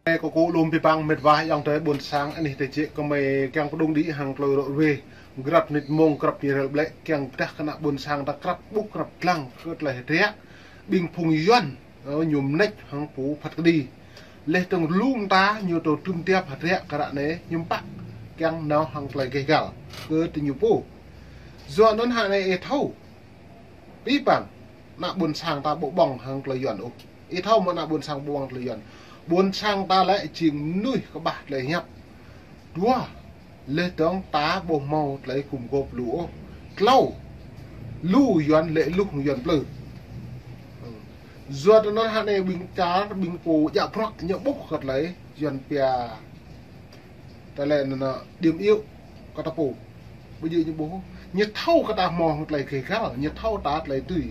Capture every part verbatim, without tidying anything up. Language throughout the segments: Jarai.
Anai kâo kơkuh lom abih bang mĕt wa ayŏng adơi ƀôn sang, anih tơjĕ kơmơi kiăng pơdŏng đĭ hăng tơlơi rŏ ruai. Grăp mơnit mông, grăp mơnit rel ƀlĕ, kiăng pơdah kơ ană ƀôn sang ta krăp ƀuh krăp lăng kơ tơlơi hơdră. Ƀing phung Yuan, ơ, ñu mơneč hăng pô phat kơđi. Laih dơ̆ng lu mơta ñu tơ̆ tơm tiap hơdră kơ ră anai, hiư̆m pă kiăng nao hăng tơlơi gêh gal kơ tơñu pô. Yua anŭn hă anai ih thâo. Abih bang ană ƀôn sang ta ƀu ƀơ̆ng hăng tơlơi Yuan ôh. Ih thâo mơ̆ ană ƀôn sang ƀu ƀơ̆ng tơlơi Yuan. Ƀôn sang ta lĕ jing mơnuih kơƀah tơlơi hiăp. Dua, laih dơ̆ng ta ƀu hmâo tơlơi gum gôp lu ôh. Klâo, lu Yuan lĕ lu Yuan plư. Yua anŭn hă anai ƀing čar, ƀing pô djă bruă ñu ƀuh kơ tơlơi Yuan pia tơlơi anŭn, anŭn, điểm yếu kơ ta pô. Ƀu djơ̆ ñu ƀuh. Ñu thâo kơ ta hmâo tơlơi gêh gal, ñu thâo ta tơlơi tui.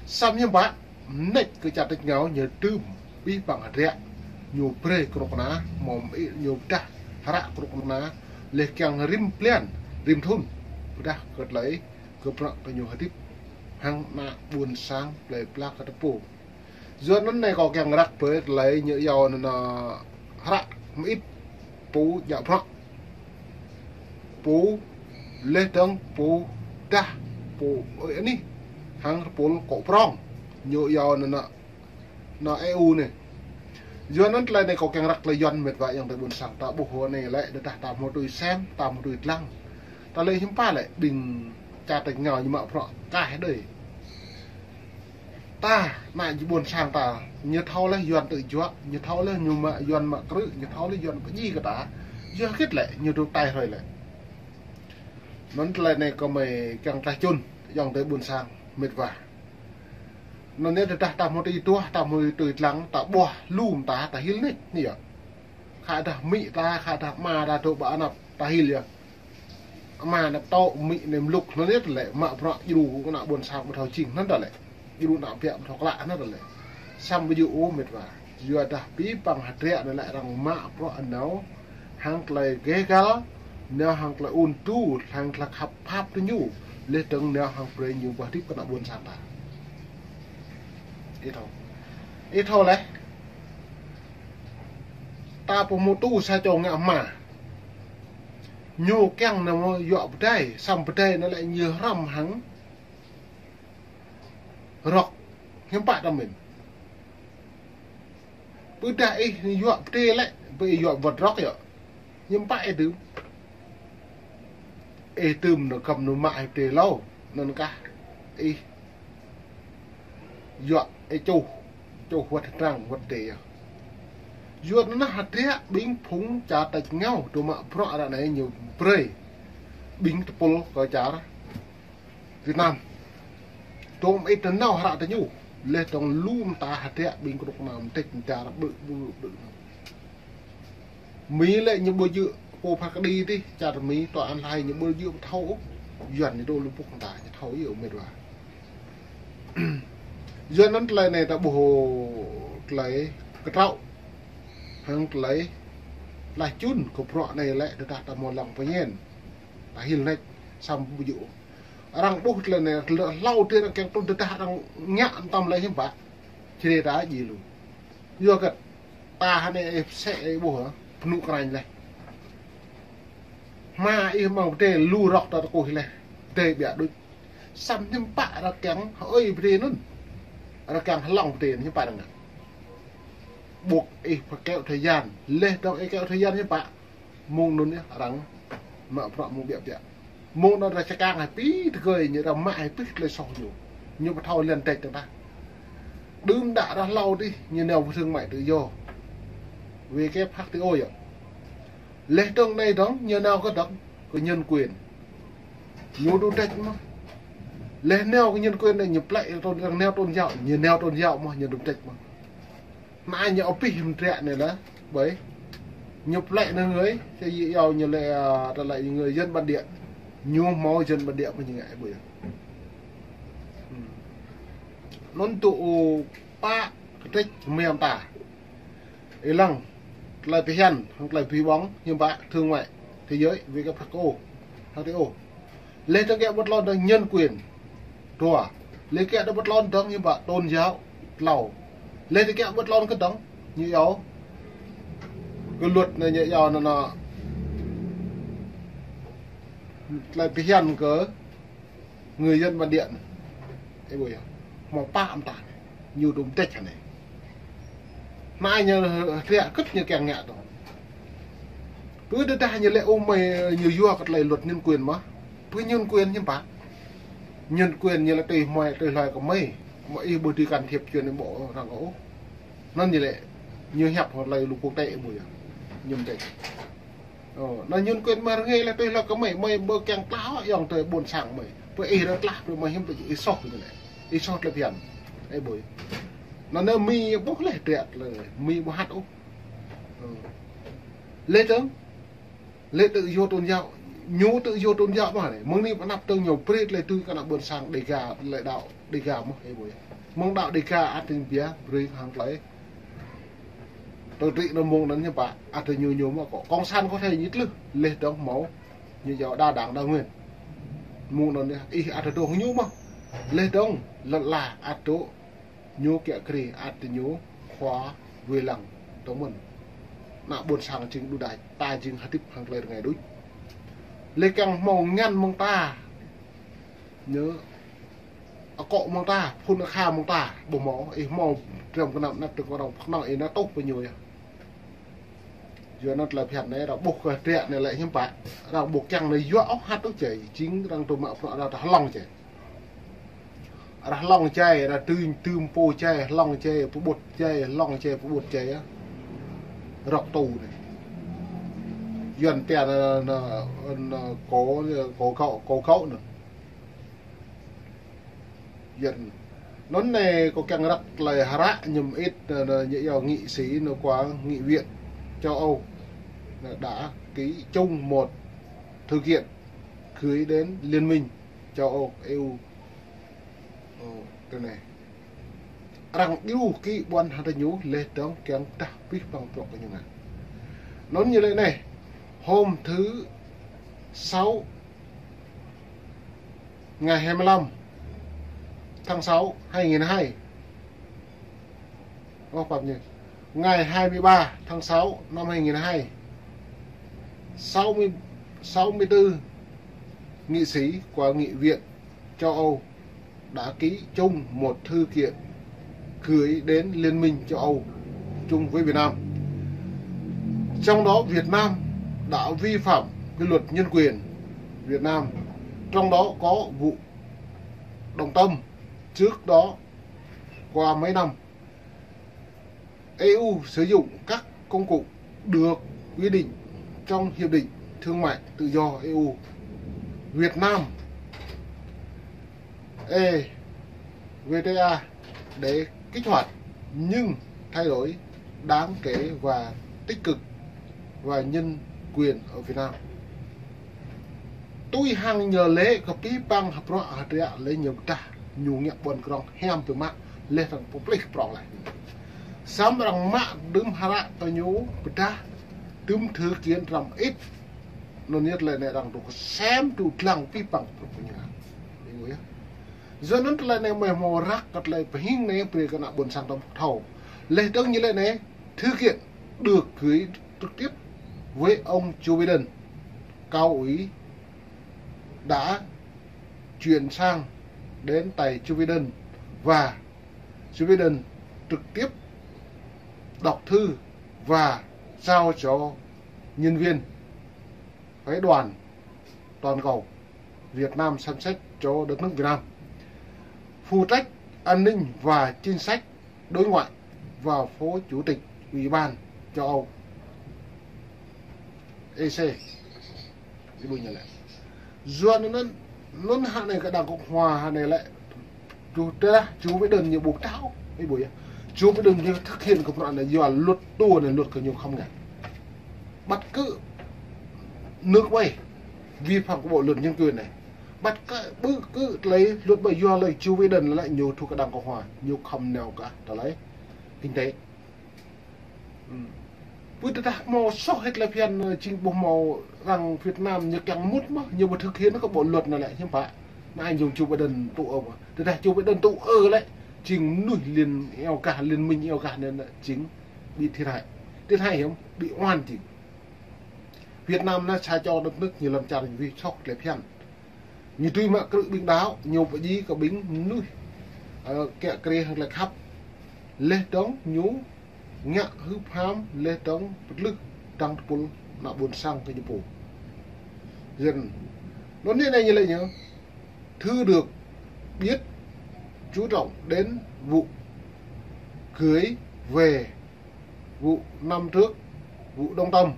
Samơ̆ hiư̆m pă, mơneč kơ čar tač rơngiao ñu tơm abih bang hơdră. Ñu brơi kơnuk kơna, hmâo mơit ñu pơdah hră kơnuk kơna, laih kiăng rĭm blan, rĭm thŭn, pơdah kơ tơlơi, kơ bruă kơ ñu hơdip. Hăng ană ƀôn sang plơi pla kơ ta pô. Yua anŭn anai kâo kiăng răk brơi tơlơi ñu iâu anŭn, anŭn hră mơit pô djă bruă. Pô laih dơ̆ng pô dah pô ơi anih hăng rơpul kŏ prong. Ñu iâu anŭn, anŭn, anŭn E U anai. Yua anŭn tơlơi anai kâo kiăng răk tơlơi Yuan mĕt wa ayŏng adơi ƀôn sang ta ƀuh anai lĕ, tơdah ta hmâo tui sem, ta hmâo tui lăng. Tơlơi hiư̆m pă lĕ, ƀing čar tač rơngiao ñu mă bruă kah đơi. Ta, ană ƀôn sang ta, ñu thâo laih Yuan tơjuă, ñu thâo laih ñu mă Yuan mă krư̆, ñu thâo laih Yuan pơdjai kơ ta. Yua hơget lĕ, ñu dŏ tai hrơi lĕ. Anŭn tơlơi anai kơmơi kiăng tah čun, ayŏng adơi ƀôn sang, mĕt wa. Anŭn anai tơdah ta hmâo tui tuah, ta hmâo tui lăng, ta ƀuh lu mơta, ta hil nač, anai yơh. Khă dah amĭ ta, khă dah ama ta dŏ ƀơi anăp ta hil yơh. Ama anăp tŏ, amĭ anai mlŭk, anŭn anai tơlơi mă bruă djru kơ ană ƀôn sang ƀu thâo jing, anŭn tơlơi. Djru ană biă ƀu thâo klă, anŭn tơlơi. Samơ̆ ƀu djơ̆ ôh mĕt wa. Yua dah abih bang hơdră anai lĕ arăng mă bruă nao hăng tơlơi gêh gal, nao hăng tơlơi ŭn tu, hăng tơlơi khăp phap tơ ñu, laih dơ̆ng nao hăng brơi ñu ƀu hơdip kơ ană ƀôn sang ta. Ih thâo. Ih thâo laih. Ta pơhmutu sa čô ngă hma. Ñu kiăng nao mơ̆ yuă pơdai, samơ̆ pơdai anai lĕ ñu hrăm hăng rơ̆k. Hiư̆m pă ta mĭn. Pơdah ih yuă pơdai lĕ, ƀơi ih yuă wơ̆t rơ̆k yơh. Hiư̆m pă ih dưm. Ih dưm anŭn kăm anŭn mă ih pơdai hlâo, anŭn kah ih yuă ih čuh, čuh wơ̆t hơtrăng wơ̆t pơdai yơh. Yua anŭn hơdră ƀing phung čar tač rơngiao, dŏ mă bruă ră anai ñu brơi ƀing tơpul kơ čar Việt Nam. Dŏ mơit nao hră tơ ñu. Laih dơ̆ng lu mơta hơdră ƀing kơnuk kơna mơdĕč mơdar ƀơ̆ ƀơ̆ ƀơ̆. Mi lĕ ñu ƀu djơ̆ pô phat kơđi dih, čar Mi tòa án Lahai ñu ƀu djơ̆ pơthâo ôh. Yuan ñu dŏ lu pŭk mơta ñu thâo yơh mĕt wa. Yua anŭn tơlơi anai ta ƀuh tơlơi kơtraŏ. Hăng tơlơi laih čun kơ bruă anai lĕ tơdah ta hmâo lăng pơñen. Ta hil nač samơ̆ ƀu djơ̆ ôh. Arăng ƀuh tơlơi anai, tơlơi hlâo dih arăng kiăng trŭn tơdah arăng ngă tơm lĕ hiư̆m pă. Čơđai ta djai lu. Yua kơ ta hơnai ih pơsĕ ih ƀuh hă, pơnŭ kranh laih. Hma ih mơ̆ng pơdai lu rơ̆k ta tơkuih laih. Pơdai ƀiă đôč. Samơ̆ hiư̆m pă arăng kiăng hơơi pơdai anŭn. Arăng kiăng hlŏng pơdai anŭn hiư̆m pă arăng ngă. Ƀuh ih pơkĕo thời gian. Laih dơ̆ng ih kĕo thời gian hiư̆m pă. Mơ̆ng anŭn yơh arăng mă bruă mơ̆ng biă biă. Mơ̆ng anŭn arăng čơkang hai pih tơgơi ñu arăng mă hai pih tơlơi soh ñu. Ñu ƀu thâo lăng tĕč tơdah. Đưm đă ră hlâo dih ñu nao pơ thương mại tự do. W K F H T O yơh. Laih dơ̆ng anai dơ̆ng ñu nao kơ dơ̆ng kơ nhân quyền. Ñu dŏ tĕč mơ̆n. Laih nao kơ nhân quyền anai ñu plĕ tôn, arăng nao tôn giáo, ñu nao tôn giáo mơ̆n, ñu dŏ tĕč mơ̆n. Anai ñu abih hơdră anai lĕ, ƀơi. Ñu plĕ anai người, sẽ dụ dụ ñu lĕ, à, ta lĕ người dân bản địa. Ñu hmâo dân bản địa mơ̆n ñu ngă ƀơi. Hmm. Anŭn tŭ pă kơtrĕč mơyang ta. Ih lăng, tơlơi pơhiăp, hăng tơlơi pơhiăp ƀơ̆ng, hiư̆m pă, thương mại thế giới, W K F H T O, H T O. Laih dơ̆ng kiăng ƀơi lŏn dơ̆ng nhân quyền. Dua. Laih kiăng ƀơi lŏn dơ̆ng hiư̆m pă tôn giáo. Klâo. Laih kiăng ƀơi lŏn kơ dơ̆ng ñu iâu Kơ luật anai ñu yua anŭn, anŭn tơlơi phiăn kơ người dân bản địa anai. Ih ƀuh yơh. Hmâo pă mơta anai. Ñu dŏ mơdĕč anai. Anai ñu hriăk kơ̆t ñu kiăng ngă tŏ. Pơ tơdah ñu lĕ ôh mơi ñu yua kơ tơlơi luật nhân quyền mơ̆. Pơ nhân quyền hiư̆m pă. Nhân quyền ñu lĕ tui hmâo tui hloi kơ mơi. Mơi ih ƀu dưi can thiệp chuyện ih ƀuh arăng kơ ôh. Anŭn ñu lĕ ñu hiăp hăng tơlơi luật quốc tế ƀuh yơh. Ñu mơdĕč. Ơ, anŭn ñu kơnơ̆ng mơ̆ rơngai lĕ tui hlak kơ mơi, mơi ƀu kiăng tlaih yŏng tui ƀôn sang mơi. Pơ ih rơklah pơ mơi hiư̆m pă ih soh ñu lĕ. Ih soh tơlơi phiăn. Ih ƀuh. Anŭn anai Mi ƀuh lĕ triăt lĕ, Mi ƀu hăt ôh. Ơ. Lĕ dơ̆ng, lĕ tự do tôn giáo, ñu tự do tôn giáo mơ̆ anai. Mơ̆ng anai pơanăp dơ̆ng ñu brơi tơlơi tui kơ ană ƀôn sang Đêga, tơlơi đaŏ Đêga mơ̆, ih ƀuh. Mơ̆ng đaŏ Đêga ăt tơbiă brơi hăng tơlơi Tơdrĭ anŭn mơ̆ng anŭn hiư̆m pă, ăt ñu ñu mơ̆ kơ. Cộng sản có thể ñu tlưh, lĕ dơ̆ng hmâo, ñu yua đa đảng đa nguyên. Mơ̆ng anŭn ih ăt dŏ ñu mơ̆. Lĕ dơ̆ng, lŏn ala ăt dŏ, ñu kiă kriê ăt ñu khua wai lăng tơmơ̆n. Ană ƀôn sang jing đu đač, ta jing hơdip hăng tơlơi rơngai đôč. Lĕ kiăng hmâo ngăn mơ̆ng ta. Ñu akŏ mơ̆ng ta, phŭn akha mơ̆ng ta, ƀu hmâo, ih hmâo, drăm kơnăm anăp tơ̆ng kơ arăng pơkơnơ̆ng ih nao tŭ pơ ñu yơh. Yua anŭn tơlơi phiăn anai, arăng ƀuh kơ triăt anai lĕ hiư̆m pă, arăng ƀu kiăng anai yua ôh hăt ôh čai, jing arăng tŭ mă pơnŏ arăng tơ hlŏng čai. Arăng hlŏng čai, arăng dưi tơm pô čai, hlŏng čai, pơƀut čai, hlŏng čai, pơƀut čai yơh. Rŏk tŭ anai. Yuan pia anŭn, anŭn, anŭn, kô, kô găo, kô găo anŭn. Yuan. Anŭn anai kâo kiăng răk tơlơi hră ñu mơit, anŭn, anŭn, ñu yua nghị sĩ, anŭn, khua nghị viện châu Âu, anŭn, đã ký chung một thư kiện gửi đến Liên minh châu Âu, E U. Ơ, tui anai. Arăng djru kơ ƀuăn hăng tơ ñu lĕ dơ̆ng kiăng tah pih păng prŏk kơ ñu ngă. Anŭn ñu lĕ anai, hôm thứ sáu, ngày hai mươi lăm tháng sáu hai nghìn hai. Ơ, pap ñu. Ngày hai mươi ba tháng sáu năm hai nghìn hai, sáu mươi, sáu mươi tư nghị sĩ của Nghị viện châu Âu đã ký chung một thư kiện gửi đến Liên minh châu Âu chung với Việt Nam. Trong đó Việt Nam đã vi phạm cái luật nhân quyền Việt Nam. Trong đó có vụ Đồng Tâm trước đó qua mấy năm. E U sử dụng các công cụ được quy định trong Hiệp định Thương mại Tự do E U Việt Nam, E V T A, để kích hoạt những thay đổi đáng kể và tích cực và nhân quyền ở Việt Nam. Tui hăng ñu lĕ kơ pih păng hơprŏ hơdră lĕ ñu pơdah ñu ngă ƀuăn krong hiam tơ mă lĕ arăng pơplih prŏng lĕ. Samơ̆ arăng mă đưm hră tơ ñu pơdah đưm thư kiện răm ĭt. Anŭn yơh tơlơi anai arăng tŭ kơsem tŭ dlăng pih păng prŏk ñu ngă. Ih ƀuh yơh. Yua anŭn tơlơi anai mơi hmâo răk kơ tơlơi pơhing anai brơi kơ ană ƀôn sang tơm thâo. Lĕ dơ̆ng ñu lĕ anai, thư kiện được gửi trực tiếp với ông Joe Biden. Cao ủy đã chuyển sang đến tay Joe Biden và Joe Biden trực tiếp đọc thư và giao cho nhân viên phái đoàn toàn cầu Việt Nam xem xét cho đất nước Việt Nam. Phụ trách an ninh và chính sách đối ngoại và phó chủ tịch Ủy ban châu Âu E C. Ih ƀuh ñu lĕ. Yua anŭn, anŭn hă anai kơ Đảng Cộng hòa hă anai lĕ. Ču tơdah, Joe Biden ñu ƀu tao. Ih ƀuh yơh. Joe Biden ñu thực hiện kơ pơnă anai yua luật tŭ anai luật kơ ñu khŏm ngă. Bất cứ nước ƀai vi phạm kơ bộ luật nhân quyền anai. Bất cứ, bất cứ tơlơi luật ƀai yua lĕ Joe Biden lĕ ñu thuộc kơ Đảng Cộng hòa. Ñu khŏm nao kơ tơlơi kinh tế. Ư. Pơ tơdah hmâo soh hĭ tơlơi phiăn, ơ, jing ƀuh hmâo arăng Việt Nam ñu kiăng mŭt mơ̆, ñu ƀu thực hiện kơ bộ luật anai lĕ, hiư̆m pă. Anai ñu Joe Biden tŭ ơ mơ̆. Tơdah Joe Biden tŭ ơ lĕ, jing mơnuih liên, iâu gah, liên minh iâu gah anai lĕ, jing ƀu thĭt hă. Tin hai hiam, ƀing oan jing. Việt Nam anai sa čô đất nước ñu lŏn čar ñu wĭt soh tơlơi phiăn. Ñu tui mă krư̆ ƀing đaŏ, ñu pơjing kơ ƀing mơnuih, ơ, kiăng kơ hăng tơlơi khăp. Laih dơ̆ng ñu ngă hưp ham, laih dơ̆ng pơtlưh dăng tơpul ană ƀôn sang kơ ñu pô. Yua anŭn, anai ñu lĕ ñu, thứ được biết, chú trọng đến vụ gửi về, vụ năm trước, vụ đồng tâm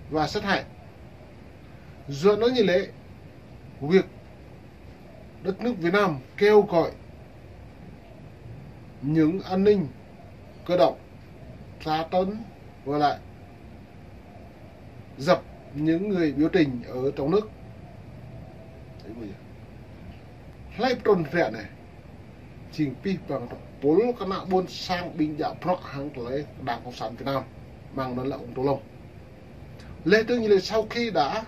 và sát hại. Yua anŭn ñu lĕ, việc đất nước Việt Nam kêu gọi những an ninh cơ động tra tấn với lại dập những người biểu tình ở trong nước. Hlơi pơtrŭn hră anai? Jing pih pang tơpul kơ ană ƀôn sang ƀing djă bruă hăng tơlơi Đảng Cộng sản Việt Nam, mang anŭn lĕ ông Tô Lâm. Laih dơ̆ng ñu lĕ sau khi đã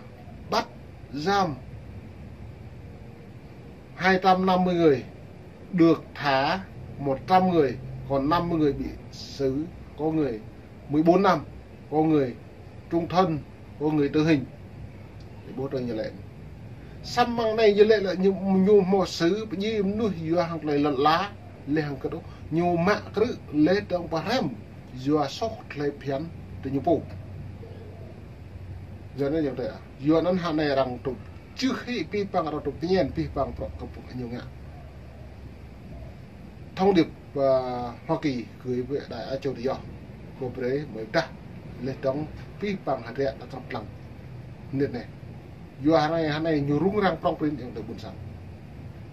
bắt giam hai trăm năm mươi người, được thả một trăm người, còn năm mươi người bị xử, có người mười bốn năm, có người trung thân, có người tử hình. Ƀu tui ñu lĕ. Samơ̆ mơ̆ng anai ñu lĕ lĕ ñu, ñu hmâo sự pơjing mơnuih yua hăng tơlơi lŏn ala, laih hăng kơdŏ. Ñu mă krư̆ laih dơ̆ng pơhrăm yua soh tơlơi phiăn tơ ñu pô. Yua anŭn ñu tê, yua anŭn hơnai arăng tŭ čưh hĭ pih pang, arăng tŭ tơñen pih pang prŏk kơ pô ñu ngă. Thông điệp, à, Hoa Kỳ gửi về Đại Á Châu Tự Do, kơ brơi mơi dah laih dơ̆ng pih pang hơdră đa krăp lăng. Nit anai. Yua hơnai, hơnai ñu rŭng răng prŏng prin ayŏng adơi ƀôn sang.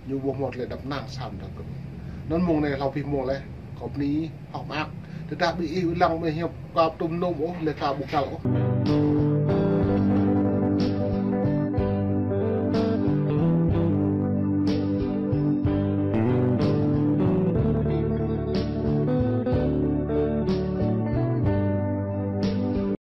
Ñu ƀu hmâo tơlơi đăp năng săn dăp. Anŭn mơ̆ng anai hlâo pih mơ̆ng laih, kâo bơni hŏk mơak. Tơdah ƀing ih lăng mơi hiăp kâo tŭm nôm ôh, laih kâo ƀu kăl ôh.